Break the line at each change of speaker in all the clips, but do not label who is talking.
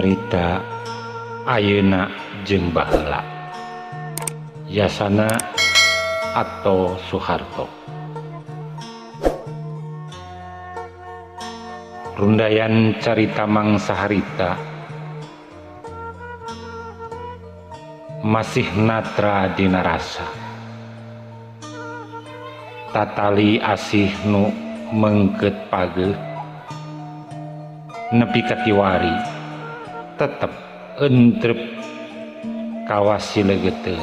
Carita ayeuna jeung baheula. Yasana atau Soeharto. Rundayan carita mangsa harita masih natra dina rasa. Tatali asih nu mengket pageuh nepi ka kiwari tetep entrep kawasi legeter.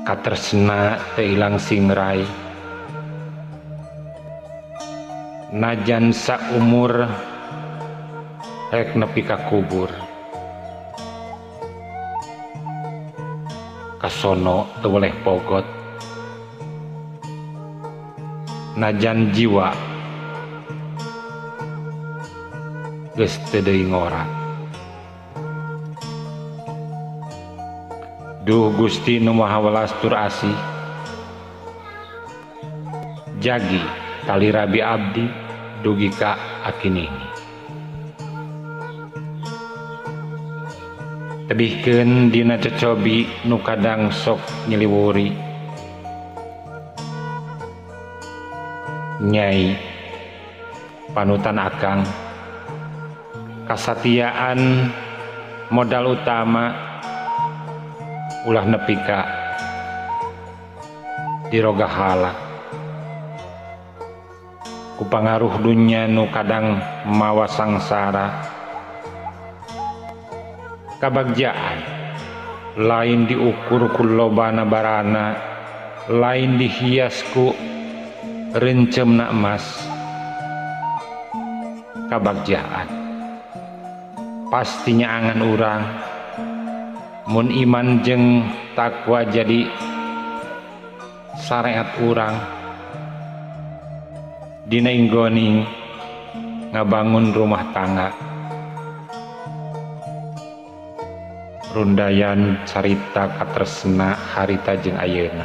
Katresna teu ilang singrai najan saumur rek nepi ka kubur. Kasono teu weleh pogot najan jiwa geus teu deui ngora. Duh Gusti nu Maha Welas tur Asih, jagi tali rabi abdi dugi ka akinini. Tebihkeun dina cocobi nu kadang sok nyiliwuri. Nyai panutan akang, kasatiaan modal utama ulah nepi ka dirogahala. Ku pangaruh dunya nu kadang mawa sangsara. Kabagjaan lain diukur ku lobana barana, lain dihias ku rencemna emas. Kabagjaan pastinya angan urang mun iman jeung takwa jadi syariat urang. Dina inggoning ngabangun rumah tangga. Rundayan carita katresna harita jeung ayeuna.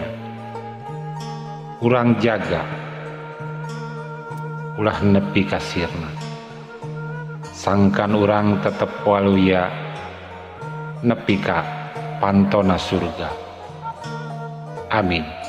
Urang jaga ulah nepi ka sirna. Sangkan urang tetep waluya nepi ka pantona surga. Amin.